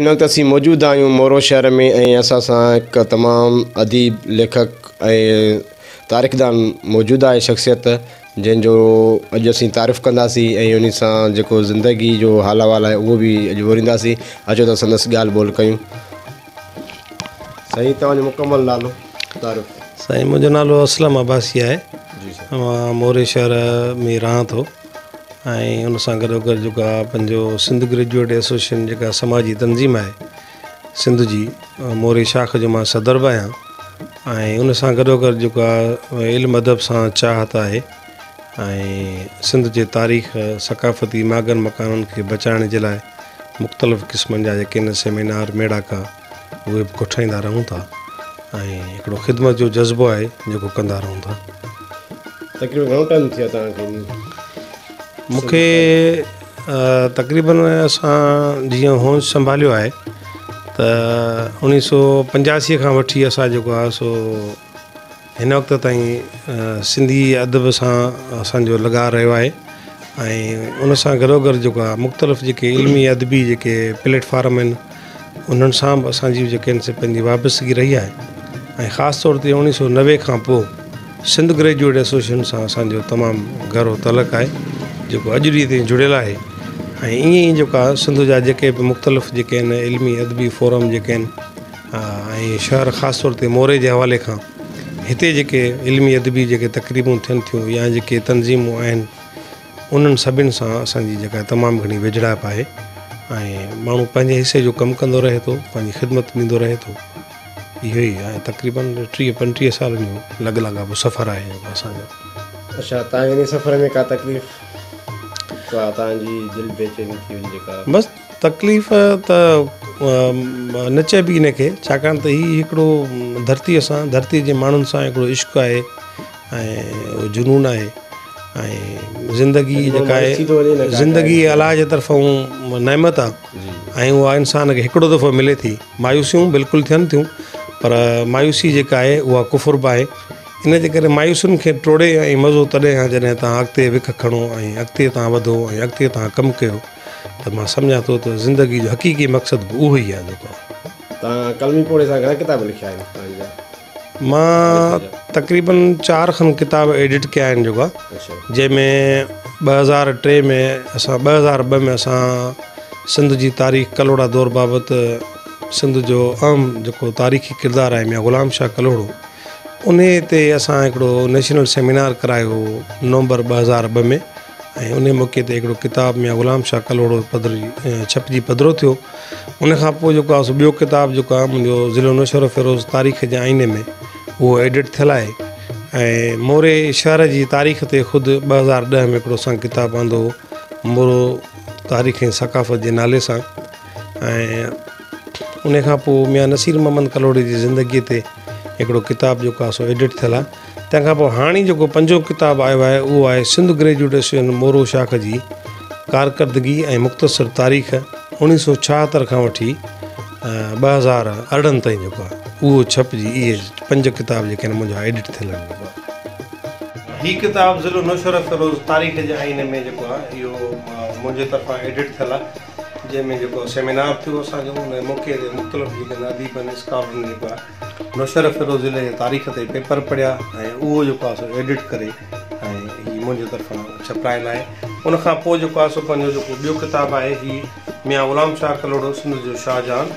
هن وقت اسين موجود آهيون مورو شهر ۾ ۽ اسان سان هڪ تمام اديب، ليکڪ ۽ تاريخدان موجود آهي شخصيت جنهن جو اڄ اسين تعارف ڪنداسين ۽ ان سان جيڪو زندگي جو حال احوال آهي اهو به اڄ اورينداسين اچو ته سندس ڳالهه ٻولهه ڪيون. سائين توهان جو مڪمل نالو تعارف. سائين منهنجو نالو اسلم عباسي آهي مان موري شهر ۾ رهان ٿو ۽ ان سان گڏو گڏ جيڪو آهي پنهنجو سنڌ گريجوئيٽ ايسوسيئيشن جيڪا سماجي تنظيم آهي سنڌ جي موري شاخ جو مان صدر به آهيان ۽ ان سان گڏو گڏ جيڪو آهي علم ادب سان چاهت آهي ۽ سنڌ جي تاريخ ثقافتي ماڳن مڪانن کي بچائڻ جي لاء مختلف قسمن جا جيڪي آهن سيمينار ميڙاڪا اهي به ڪوٺائيندا رهون ٿا ۽ هڪڙو خدمت جو جذبو آهي جيڪو ڪندا رهون ٿا. تقريبن گهڻو ٽائيم ٿيو توهان کي؟ مون کي تقريبن اسان جيئن هوش سنڀاليو آهي ته اوڻيهه سو پنجاسي کان وٺي اسان جيڪو آهي سو هن وقت تائين سنڌي ادب سان اسان جو لڳاء رهيو آهي ۽ ان سان گڏو گڏ جيڪو آهي مختلف جيڪي علمي ادبي جيڪي پليٽ فارم آهن انهن سان به اسان جي جيڪي آهن سي پنهنجي وابستگي رهي آهي ۽ خاص طور تي اوڻيهه سو 90 کان پوء سنڌ گريجوئيٽ ايسوسيئيشن سان اسان جو تمام گهرو تعلق آهي جيڪو اڄ ڏينهن تائين جڙيل آهي ۽ ائين ئي جيڪو آهي سنڌ جا جيڪي به مختلف جيڪي آهن علمي ادبي فورم جيڪي آهن ۽ شهر خاص طور تي موري جي حوالي کان هتي جيڪي علمي ادبي جيڪي تقريبون ٿين ٿيون يا جيڪي تنظيمون آهن انهن سڀن سان اسان جي جيڪا تمام گهڻي ويجهڙائپ آهي ۽ ماڻهو پنهنجي حصي جو ڪم ڪندو رهي ٿو پنهنجي خدمت ڏيندو رهي ٿو اهو ئي آهي تقريبن 30 35 سالن جو لڳ لاڳاپو سفر آهي جيڪو اسان جو. اڇا توهان کي انهي سفر ۾ ڪا تڪليف ڪا توهان جي دل بيچيني ٿي هجي جيڪا. بس تڪليف ته نه چئبي ان کي ڇاڪاڻ ته هي هڪڙو ڌرتيء سان ڌرتيء جي ماڻهن سان هڪڙو عشق آهي ۽ جنون آهي ۽ زندگي جيڪا آهي زندگي الله جي طرفون نعمت آهي ۽ اها انسان کي هڪڙو دفعو ملي ٿي مايوسيون بلڪل ٿين ٿيون پر مايوسي جيڪا آهي اها ڪفر به آهي ان جي ڪري مايوسين کي ٽوڙي ۽ مزو تڏهن آهي جڏهن توهان اڳتي وک کڻو ۽ اڳتي توهان وڌو ۽ اڳتي توهان ڪم ڪيو ته مان سمجهان ٿو ته زندگي جو حقيقي مقصد به اهو ئي آهي جيڪو. توهان قلمي پورهيي سان گهڻا ڪتاب لکيا آهن توهان جا؟ مان تقريبن چار کن ڪتاب ايڊٽ ڪيا آهن جيڪو جنهن ۾ 2003 ۾ اسان 2002 ۾ اسان سنڌ جي تاريخ ڪلهوڙا دور بابت سنڌ جو اهم جيڪو تاريخي ڪردار آهي ميان غلام شاهه ڪلهوڙو انهي تي اسان هڪڙو نيشنل سيمينار ڪرايو هو نومبر 2002 ۾ ۽ انهي موقعي تي هڪڙو ڪتاب ميان غلام شاهه ڪلهوڙو پڌري ڇپجي پڌرو ٿيو. ان کان پوء جيڪو آهي سو ٻيو ڪتاب جيڪو آهي منهنجو ضلعو نوشهروفيروز تاريخ جي آئيني ۾ اهو ايڊٽ ٿيل آهي ۽ موري شهر جي تاريخ تي خود 2010 ۾ هڪڙو اسان ڪتاب آندو هو مورو تاريخ ۽ ثقافت جي نالي سان ۽ ان کان پوء ميان نصير محمد ڪلهوڙي جي زندگي تي هڪڙو ڪتاب جيڪو آهي سو ايڊٽ ٿيل آهي. تنهن کان پوء هاڻي جيڪو پنجون ڪتاب آيو آهي اهو آهي سنڌ گريجوئيٽ ايسوسيئيشن مورو شاخ جي ڪارڪردگي ۽ مختصر تاريخ 1976 کان وٺي 2018 تائين جيڪو آهي اهو ڇپجي اهي پنج ڪتاب جيڪي آهن منهنجا ايڊٽ ٿيل آهن جيڪو آهي. هي ڪتاب ضلعو نوشهروفيروز تاريخ جي آئيني ۾ جيڪو آهي اهو منهنجي طرفان ايڊٽ ٿيل آهي جنهن ۾ جيڪو سيمينار ٿيو اسان جو ان موقعي تي مختلف جيڪي اديبن اسڪالرن جيڪو آهي نوشهروفيروز ضلعي جي تاريخ تي پيپر پڙهيا ۽ اهو جيڪو آهي سو ايڊٽ ڪري ۽ هي منهنجي طرفان ڇپرايل آهي. ان کان پوء جيڪو آهي سو پنهنجو جيڪو ٻيو ڪتاب آهي هي ميان غلام شاهه ڪلهوڙو سنڌ جو شاهجهان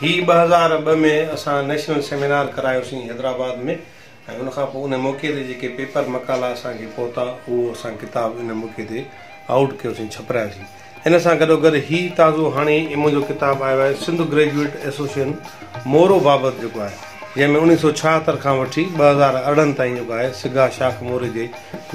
هي 2002 ۾ اسان نيشنل سيمينار ڪرايوسين حيدرآباد ۾ ۽ ان کان پوء ان موقعي تي جيڪي پيپر مقالا اسان کي پهتا اهو اسان ڪتاب ان موقعي تي آئوٽ ڪيوسين ڇپرايوسين. ان سان گڏوگڏ هي تازو هاڻي منهنجو ڪتاب آيو آهي سنڌ گريجوئيٽ ايسوسيئن مورو بابت جيڪو آهي جنهن ۾ 1976 کان وٺي 2018 تائين جيڪو آهي سگا شاخ موري جي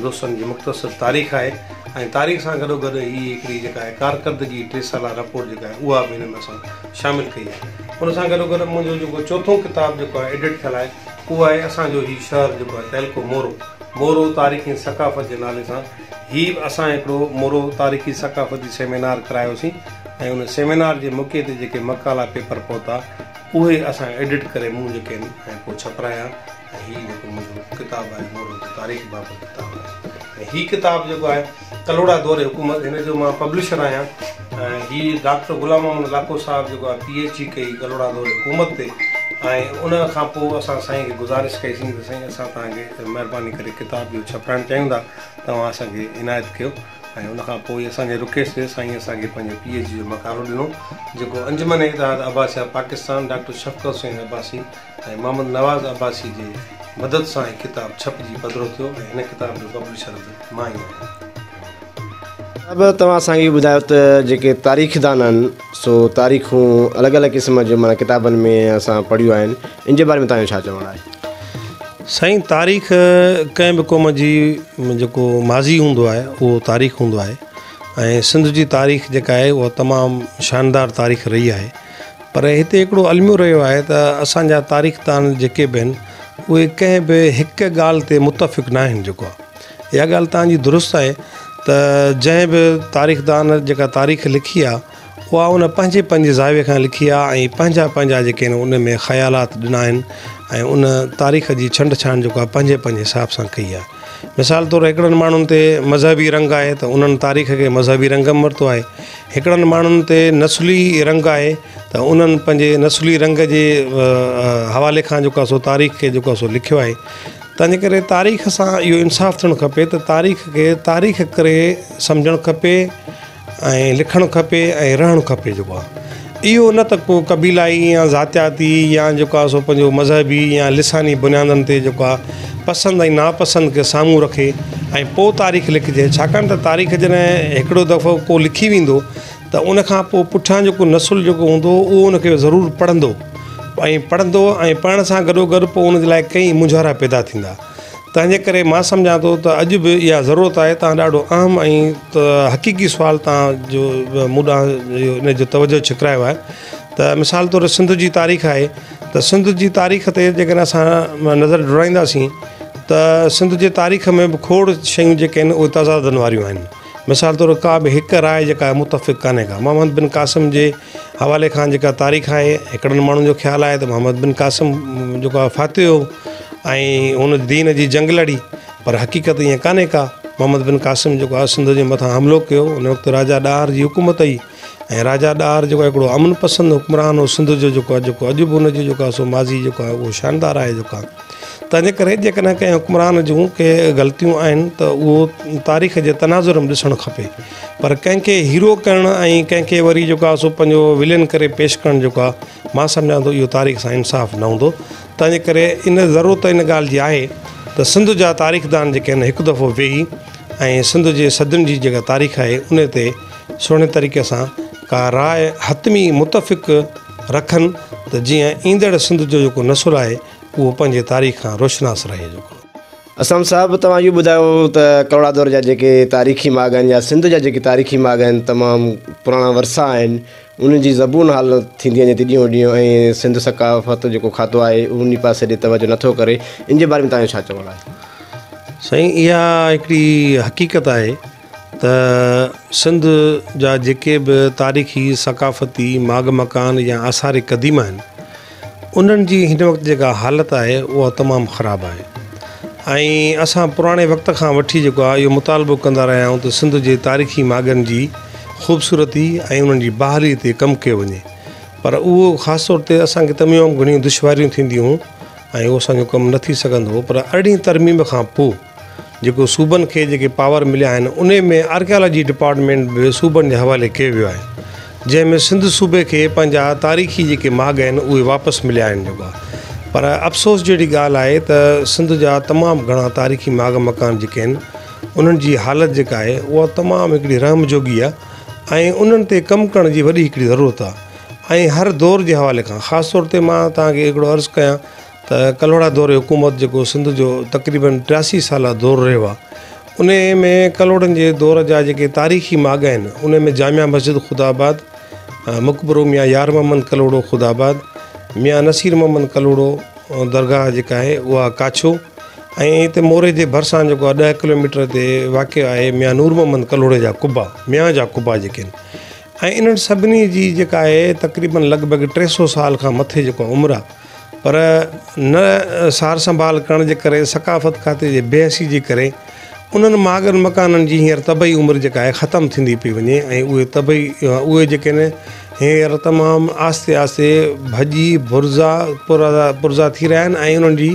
دوستن جي مختصر تاريخ آهي ۽ تاريخ سان گڏوگڏ هي هڪڙي جيڪا آهي ڪارڪردگي ٽي سالا رپورٽ جيڪا آهي اها به هن ۾ اسان شامل ڪئي آهي ان سان گڏوگڏ منهنجو جيڪو چوٿون ڪتاب جيڪو آهي ايڊٽ ٿيل آهي اهو آهي اسان جو هي شهر جيڪو آهي تعلقو مورو مورو تاريخي ثقافت جي نالي سان هي به اسان هڪڙو مورو تاريخي ثقافتي سيمينار ڪرايوسين ۽ ان سيمينار جي موقعي تي جيڪي مقالا پيپر پهتا اهي اسان ايڊٽ ڪري مون جيڪي آهن ۽ پوء ڇپرايا ۽ هي جيڪو منهنجو ڪتاب آهي مورو جي تاريخ بابت ڪتاب آهي ۽ هي ڪتاب جيڪو آهي ڪلهوڙا دور حڪومت هن جو مان پبلشر آهيان ۽ هي ڊاڪٽر غلام محمد لاکو صاحب جيڪو آهي پي ايڇ ڊي ڪئي ڪلهوڙا دور حڪومت تي ۽ ان کان پوء اسان سائين کي گذارش ڪئي سين ته سائين اسان توهان کي مهرباني ڪري ڪتاب اهو ڇپرائڻ چاهيون ٿا توهان اسان کي عنايت ڪيو ۽ ان کان پوء اسان جي رڪويسٽ تي سائين اسان کي پنهنجي پي ايڇ ڊي جو مقالو ڏنو جيڪو انجمن اتحاد عباسيه پاڪستان ڊاڪٽر شفقت حسين عباسي ۽ محمد نواز عباسي جي مدد سان هي ڪتاب ڇپجي پڌرو ٿيو ۽ هن ڪتاب جو پبلشر به مان ئي آهيان. صاحب توهان اسان کي ٻڌايو ته جيڪي تاريخدان آهن سو تاريخون الڳ الڳ قسم جون معنيٰ ڪتابن ۾ اسان پڙهيون آهن ان جي باري ۾ توهان جو ڇا چوڻ آهي؟ سائين تاريخ ڪنهن به قوم جي جيڪو ماضي هوندو آهي اهو تاريخ هوندو آهي ۽ سنڌ جي تاريخ جيڪا آهي اها تمام شاندار تاريخ رهي آهي پر هتي هڪڙو الميو رهيو آهي ته اسان جا تاريخدان جيڪي به آهن اهي ڪنهن به هڪ ڳالهه تي متفق نه آهن جيڪو آهي اها ڳالهه توهان جي درست آهي ته جنهن به تاريخدان جيڪا تاريخ لکي آهي اها ان پنهنجي پنهنجي زاويي کان لکي آهي ۽ پنهنجا پنهنجا جيڪي آهن ان ۾ خيالات ڏنا آهن ۽ ان تاريخ جي ڇنڊ ڇاڻ جيڪو آهي پنهنجي پنهنجي حساب سان ڪئي آهي مثال طور هڪڙن ماڻهن تي مذهبي رنگ آهي ته انهن تاريخ کي مذهبي رنگ ۾ ورتو آهي هڪڙن ماڻهن تي نسلي رنگ آهي ته انهن پنهنجي نسلي رنگ جي حوالي کان جيڪو آهي سو تاريخ کي جيڪو آهي سو لکيو آهي تنهنجي ڪري تاريخ سان اهو انصاف ٿيڻ کپي ته تاريخ کي تاريخ ڪري سمجهڻ کپي ۽ لکڻ کپي ۽ رهڻ کپي جيڪو آهي اهو نه ته ڪو قبيلائي يا ذاتياتي يا جيڪو آهي سو پنهنجو مذهبي يا لساني بنيادن تي جيڪو آهي پسند ۽ ناپسند کي سامهون رکي ۽ پوء تاريخ لکجي ڇاڪاڻ ته تاريخ جڏهن هڪڙو دفعو ڪو لکي ويندو ته ان کان پوء پٺيان جيڪو نسل جيڪو هوندو اهو ان کي ضرور پڙهندو ۽ پڙهندو ۽ پڙهڻ سان گڏو گڏ پوء ان جي لاء ڪئين مونجهارا پيدا ٿيندا تنهنجي ڪري مان سمجهان ٿو ته اڄ به اها ضرورت آهي توهان ڏاڍو اهم ۽ حقيقي سوال توهان جو مون ڏانهن ان جو توجه ڇڪرايو آهي ته مثال طور سنڌ جي تاريخ آهي ته سنڌ جي تاريخ تي جيڪڏهن اسان نظر ڊوڙائينداسين ته سنڌ جي تاريخ ۾ به کوڙ شيون جيڪي آهن اهي تضادن واريون آهن مثال طور ڪا به هڪ راء جيڪا آهي متفق ڪانهي ڪا محمد بن قاسم جي حوالي کان جيڪا تاريخ آهي هڪڙن ماڻهن جو خيال آهي ته محمد بن قاسم جيڪو آهي فاتح هو ۽ هن دين جي جنگ لڙي پر حقيقت ائين ڪانهي ڪا محمد بن قاسم جيڪو آهي سنڌ جي مٿان حملو ڪيو ان وقت راجا ڏاهر جي حڪومت هئي ۽ راجا ڏاهر جيڪو هڪڙو امن پسند حڪمران هو سنڌ جو جيڪو آهي جيڪو اڄ به ان جو جيڪو آهي سو ماضي جيڪو آهي اهو شاندار آهي جيڪو آهي تنهنجي ڪري جيڪڏهن ڪنهن حڪمران جون ڪي غلطيون آهن ته اهو تاريخ جي تناظر ۾ ڏسڻ کپي پر ڪنهن کي هيرو ڪرڻ ۽ ڪنهن کي وري جيڪو آهي سو پنهنجو ولين ڪري پيش ڪرڻ جيڪو آهي مان سمجهان ٿو اهو تاريخ سان انصاف نه هوندو تنهنجي ڪري ان ضرورت ان ڳالهه جي آهي ته سنڌ جا تاريخدان جيڪي آهن هڪ دفعو ويهي ۽ سنڌ جي صدين جي جيڪا تاريخ آهي ان تي سهڻي طريقي سان ڪا راء حتمي متفق رکن ته جيئن ايندڙ سنڌ جو جيڪو نسل آهي اهو پنهنجي تاريخ کان روشناس رهي جيڪو. اسلم صاحب توهان اهو ٻڌايو ته ڪلهوڙا دور جا جيڪي تاريخي ماڳ آهن يا سنڌ جا جيڪي تاريخي ماڳ آهن تمام پراڻا ورثا آهن انهن جي زبون حالت ٿيندي وڃي ٿي ڏينهون ڏينهن ۽ سنڌ ثقافت جيڪو کاتو آهي انهي پاسي ڏي توجه نٿو ڪري ان جي باري ۾ توهان جو ڇا چوڻ آهي؟ سائين اها هڪڙي حقيقت آهي ته سنڌ جا جيڪي به تاريخي، ثقافتي ماڳ مڪان يا آثار قديمه آهن، انهن جي هن وقت جيڪا حالت آهي اها تمام خراب آهي ۽ اسان پراڻي وقت کان وٺي جيڪو آهي اهو مطالبو ڪندا رهيا آهيون ته سنڌ جي تاريخي ماڳن جي خوبصورتي ۽ انهن جي بحالي تي ڪم ڪيو وڃي پر اهو خاص طور تي اسان کي تمام گهڻيون دشواريون ٿينديون هيون ۽ اهو اسان جو ڪم نه ٿي سگهندو هو پر ارڙهين ترميم کان پوء جيڪو صوبن کي جيڪي پاور مليا آهن انهي ۾ آرڪيالاجي ڊپارٽمينٽ به صوبن جي حوالي ڪيو ويو آهي جنهن ۾ سنڌ صوبي کي پنهنجا تاريخي جيڪي ماڳ آهن اهي واپس مليا آهن جيڪو آهي پر افسوس جهڙي ڳالهه آهي ته سنڌ جا تمام گهڻا تاريخي ماڳ مڪان جيڪي آهن انهن جي حالت جيڪا آهي اها تمام هڪڙي رحم جوڳي آهي ۽ انهن تي ڪم ڪرڻ جي وڏي هڪڙي ضرورت آهي ۽ هر دور جي حوالي کان خاص طور تي مان توهان کي هڪڙو عرض ڪيان ته ڪلهوڙا دور حڪومت جيڪو سنڌ جو تقريبن 83 سالا دور رهيو آهي انهي ۾ ڪلهوڙن جي دور جا جيڪي تاريخي ماڳ آهن انهي ۾ جامع مسجد خدا آباد، مقبرو ميان يار محمد ڪلهوڙو خدا آباد، ميان نصير محمد ڪلهوڙو درگاهه جيڪا آهي اها ڪاڇو ۽ هتي موري جي ڀرسان جيڪو آهي 10 ڪلوميٽر تي واقع آهي ميان نور محمد ڪلهوڙي جا قبا ميان جا قبا جيڪي آهن ۽ انهن سڀني جي جيڪا آهي تقريبن لڳ ڀڳ 300 سال کان مٿي جيڪو عمر آهي پر نه سار سنڀال ڪرڻ جي ڪري ثقافت کاتي جي بي حسي جي ڪري انهن ماڳن مڪانن جي هينئر طبعي عمر جيڪا آهي ختم ٿيندي پئي وڃي ۽ اهي طبعي اهي جيڪي آهن هينئر تمام آهستي آهستي ڀڄي برزا پرزا ٿي رهيا آهن ۽ انهن جي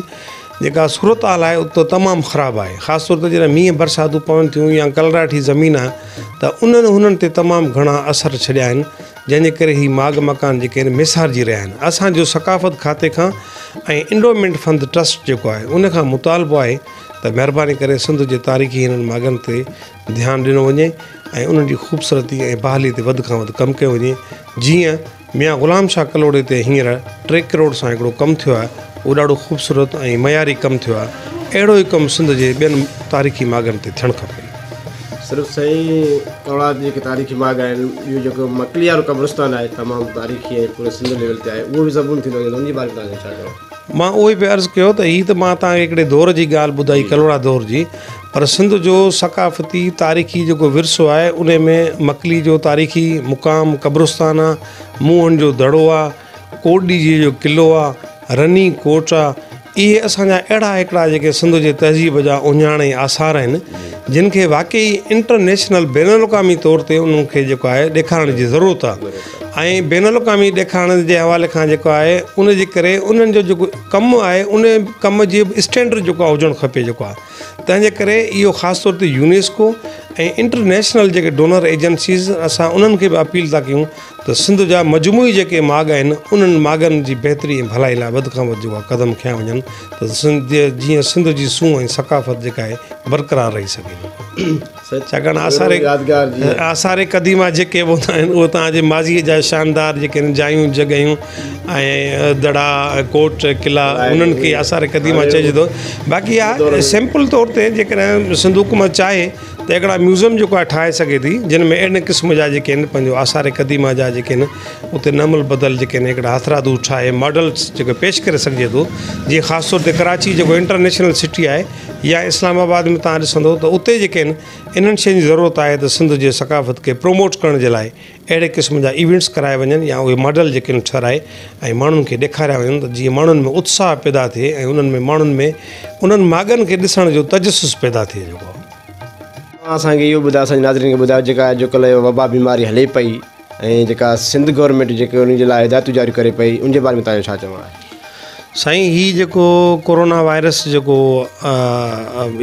جيڪا صورتحال آهي اها تمام خراب آهي. خاص طور تي جڏهن مينهن برساتون پون ٿيون يا ڪلراٺي زمين آهي ته انهن هنن تي تمام گهڻا اثر ڇڏيا آهن جنهن جي ڪري هي ماڳ مڪان جيڪي آهن ميسارجي رهيا آهن. اسان جو ثقافت کاتي کان ۽ انڊومينٽ فند ٽرسٽ جيڪو آهي ان کان مطالبو آهي ته مهرباني ڪري سنڌ جي تاريخي هنن ماڳن تي ڌيان ڏنو وڃي ۽ انهن جي خوبصورتي ۽ بحالي تي وڌ کان وڌ ڪم ڪيو وڃي جيئن ميان غلام شاهه ڪلهوڙي تي هينئر 3 ڪروڙ سان هڪڙو ڪم ٿيو آهي اهو ڏاڍو خوبصورت ۽ معياري ڪم ٿيو آهي اهڙو ئي ڪم سنڌ جي ٻين تاريخي ماڳن تي ٿيڻ کپي. صرف سائين ڪلهوڙا جيڪي تاريخي ماڳ آهن ٻيو جيڪو مڪلي وارو قبرستان آهي تمام تاريخي ۽ پوري سنڌ ليول تي آهي اهو به زبون ٿيندو وڃي ته ان جي باري ۾ توهان کي ڇا چوڻو. مان اهو ئي پئي عرض ڪيو ته هي ته مان توهان کي هڪڙي دور جي ڳالهه ٻڌائي ڪلهوڙا دور جي پر سنڌ جو ثقافتي تاريخي جيڪو ورثو آهي انهي ۾ مڪلي جو تاريخي مقام قبرستان آ، موهن جو دڙو آ، ڪوٽ ڏيجي جو قلعو آ، رني ڪوٽ آ، اهي اسان جا اهڙا هڪڙا جيڪي سنڌ جي تهذيب جا اهڃاڻ ۽ آثار آهن جن کي واقعي انٽرنيشنل بين الاقوامي طور تي انهن کي جيڪو آهي ڏيکارڻ جي ضرورت آ ۽ بين الاقوامي ڏيکارڻ جي حوالي کان جيڪو آهي ان جي ڪري انهن جو جيڪو ڪم آهي ان ڪم جي به اسٽينڊرڊ جيڪو آهي هجڻ کپي جيڪو آهي تنهن جي ڪري اهو خاص طور تي يونيسڪو ۽ انٽرنيشنل جيڪي ڊونر ايجنسيز اسان انهن کي به اپيل ٿا ڪيون ته سنڌ جا مجموعي جيڪي ماڳ آهن انهن ماڳن جي بهتري ۽ ڀلائي لاء وڌ کان وڌ جيڪو آهي قدم کنيا وڃن ته سنڌ جيئن سنڌ جي سونهن ۽ ثقافت جيڪا آهي برقرار رهي سگهي. ڇاڪاڻ آثار آثار قديمه جيڪي به هوندا آهن اهي توهان جي ماضيء جا شاندار جيڪي آهن جايون جڳهيون ۽ دڙا ڪوٽ قلعا انهن کي آثار قديمه چئجي ٿو باقي ها سمپل طور تي جيڪڏهن سنڌ حڪومت چاهي ته هڪڙا ميوزم جيڪو آهي ٺاهي سگهي ٿي جن ۾ اهڙن قسم جا جيڪي آهن پنهنجو آثار قديمه جا جيڪي آهن اتي نعم البدل جيڪي آهن هڪڙا هٿرادو ٺاهي ماڊلس جيڪو پيش ڪري سگهجي ٿو جيئن خاص طور تي ڪراچي جيڪو انٽرنيشنل سٽي آهي يا اسلام آباد ۾ توهان ڏسندو ته اتي جيڪي آهن انهن شين جي ضرورت آهي ته سنڌ جي ثقافت کي پروموٽ ڪرڻ جي لاء اهڙي قسم جا ايونٽس ڪرايا وڃن يا اهي ماڊل جيڪي آهن ٺهرائي ۽ ماڻهن کي ڏيکاريا وڃن ته جيئن ماڻهن ۾ اتساهه پيدا ٿئي ۽ انهن ۾ ماڻهن ۾ انهن ماڳن کي ڏسڻ جو تجسس پيدا ٿئي جيڪو. توهان اسان کي اهو ٻڌايو اسان جي ناظرين کي ٻڌايو جيڪا اڄڪلهه وبا بيماري هلي پئي ۽ جيڪا سنڌ گورنمينٽ جيڪي ان جي لاء هدايتون جاري ڪري پئي ان جي باري ۾ توهان جو ڇا چوڻ آهي؟ سائين هي جيڪو ڪورونا وائرس جيڪو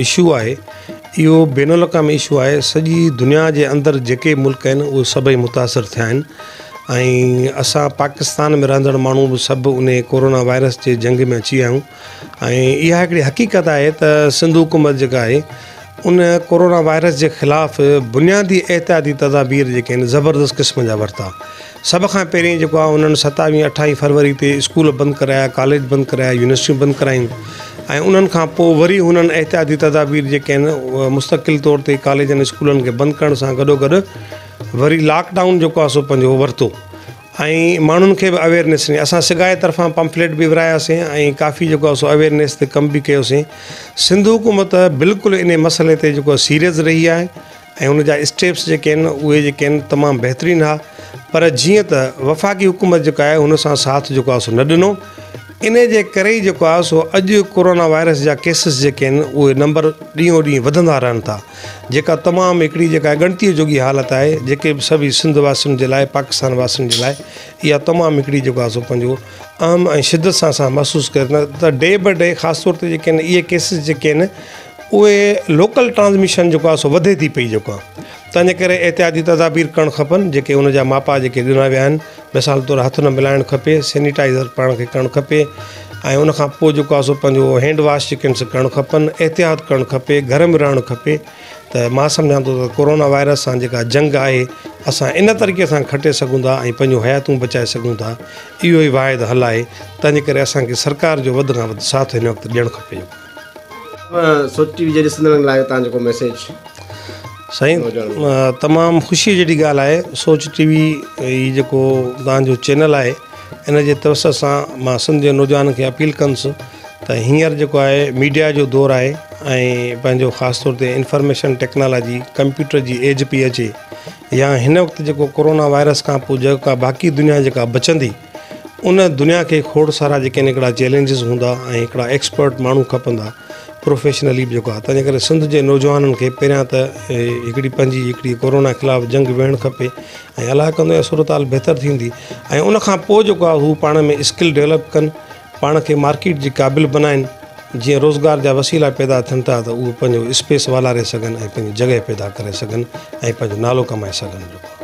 اشو آهي اهو بين الاقوامي اشو آهي سڄي دنيا جي اندر جيڪي ملڪ آهن اهي سڀئي متاثر ٿيا آهن ۽ اسان پاڪستان ۾ رهندڙ ماڻهو به سڀ ان ڪورونا وائرس جي جنگ ۾ اچي ويا آهيون ۽ اها هڪڙي حقيقت آهي ته سنڌ حڪومت جيڪا آهي ان ڪورونا وائرس جي خلاف بنيادي احتياطي تدابير جيڪي آهن زبردست قسم جا ورتا. سڀ کان پهرين جيڪو آهي انهن ستاويهه اٺاويهه فروري تي اسڪول بند ڪرايا، ڪاليج بند ڪرايا، يونيورسٽيون بند ڪرايون ۽ انهن کان پوء وري هنن احتياطي تدابير جيڪي آهن مستقل طور تي ڪاليجن اسڪولن کي بند ڪرڻ سان گڏوگڏ وري لاڪ ڊائون جيڪو آهي سو پنهنجو ورتو. ۽ ماڻهن کي به اويئرنيس ڏني اسان سگا جي طرفان پمفليٽ به ورهاياسين ۽ ڪافي جيڪو آهي سو اويئرنيس تي ڪم به ڪيوسين سنڌ حڪومت بلڪل انهي مسئلي تي جيڪو آهي سيريس رهي آهي ۽ ان جا اسٽيپس جيڪي آهن اهي جيڪي آهن تمام بهترين ها پر جيئن ته وفاقي حڪومت جيڪا آهي هن سان ساٿ جيڪو آهي سو نه ڏنو انهي جي ڪري ئي جيڪو آهي سو اڄ ڪورونا وائرس جا ڪيسز جيڪي آهن اهي نمبر ڏينهون ڏينهن وڌندا رهن ٿا جيڪا تمام هڪڙي جيڪا ڳڻتيء جوڳي حالت آهي جيڪي به سڀئي سنڌ واسين جي لاء پاڪستان واسين جي لاء اها تمام هڪڙي جيڪو آهي سو پنهنجو اهم ۽ شدت سان اسان محسوس ڪيو نه ته ڊي بي ڊي خاص طور تي جيڪي آهن اهي ڪيسز جيڪي آهن اهي لوڪل ٽرانسميشن جيڪو آهي سو وڌي ٿي پئي جيڪو آهي تنهنجي ڪري احتياطي تدابير ڪرڻ کپن جيڪي ان جا ماپا جيڪي ڏنا ويا آهن مثال طور هٿ نه ملائڻ کپي سينيٽائزر پاڻ کي ڪرڻ کپي ۽ ان کان پوء جيڪو آهي سو پنهنجو هينڊ واش جيڪي آهن سي ڪرڻ کپن احتياط ڪرڻ کپي گهر ۾ رهڻ کپي ته مان سمجهان ٿو ته ڪورونا وائرس سان جيڪا جنگ آهي اسان ان طريقي سان کٽي سگهون ٿا ۽ پنهنجون حياتون بچائي سگهون ٿا اهو ئي واحد حل آهي تنهنجي ڪري اسان کي سرڪار جو وڌ کان وڌ ساٿ هن وقت ڏيڻ کپي. سوچ ٽي وي جي ڏسندڙن لاء توهان جو ڪو ميسيج. سائين تمام خوشي جهڙي ڳالهه آهي سوچ ٽي وي هي جيڪو توهان جو چينل آهي ان جي توسط سان مان سنڌ جي نوجوانن کي اپيل ڪندس ته هينئر جيڪو آهي ميڊيا جو دور آهي ۽ پنهنجو خاص طور تي انفارميشن ٽيڪنالاجي ڪمپيوٽر جي ايج پئي اچي يا هن وقت جيڪو ڪورونا وائرس کان پوء جيڪا باقي دنيا جيڪا بچندي ان دنيا کي کوڙ سارا جيڪي آهن هڪڙا چئلينجز هوندا ۽ هڪڙا ايڪسپرٽ ماڻهو کپندا پروفيشنلي به جيڪو آهي تنهنجي ڪري سنڌ جي نوجوانن کي پهريان ته هڪڙي پنهنجي هڪڙي ڪورونا خلاف جنگ وڙهڻ کپي ۽ الله ڪندو اها صورتحال بهتر ٿيندي ۽ ان کان پوء جيڪو آهي هو پاڻ ۾ اسڪل ڊولپ ڪن پاڻ کي مارڪيٽ جي قابل بنائن جيئن روزگار جا وسيلا پيدا ٿين ٿا ته اهو پنهنجو اسپيس والاري سگهن ۽ پنهنجي جڳهه پيدا ڪري سگهن ۽ پنهنجو نالو ڪمائي سگهن جيڪو.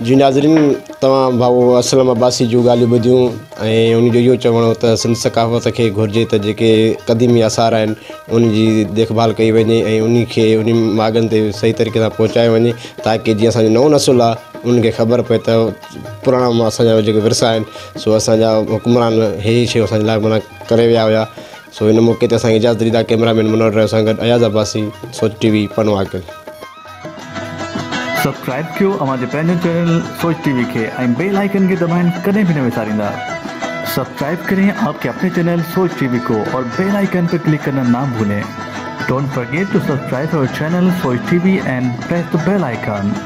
جي ناظرين توهان ڀائو اسلم عباسي جون ڳالهيون ٻڌيون ۽ ان جو اهو چوڻ هو ته سنڌ ثقافت کي گهرجي ته جيڪي قديمي آثار آهن ان جي ديک ڀال ڪئي وڃي ۽ ان کي ان ماڳن تي صحيح طريقي سان پهچايو وڃي تاڪي جيئن اسان جو نئون نسل آهي ان کي خبر پئي ته پراڻا اسان جا جيڪي ورثا آهن سو اسان جا حڪمران هي شيون اسان جي لاء معنيٰ ڪري ويا هيا سو هن موقعي تي اسان کي اجازت ڏيندا ڪئميرا مين منور رحيم سان گڏ اياز عباسي سوچ ٽي وي پنوعاقل. سبسڪرائب ڪيو اوهان جي پنهنجو چينل سوچ ٽي وي کي ۽ بيل آئيڪن کي دٻائڻ ڪڏهن به نه وساريندا سبسڪرائب ڪرين آپ ڪي اپني چينل سوچ ٽي وي ڪو اور بيل آئيڪن پي ڪلڪ ڪرنا نا ڀولين don't forget to subscribe our channel Soch T V and press the bell icon.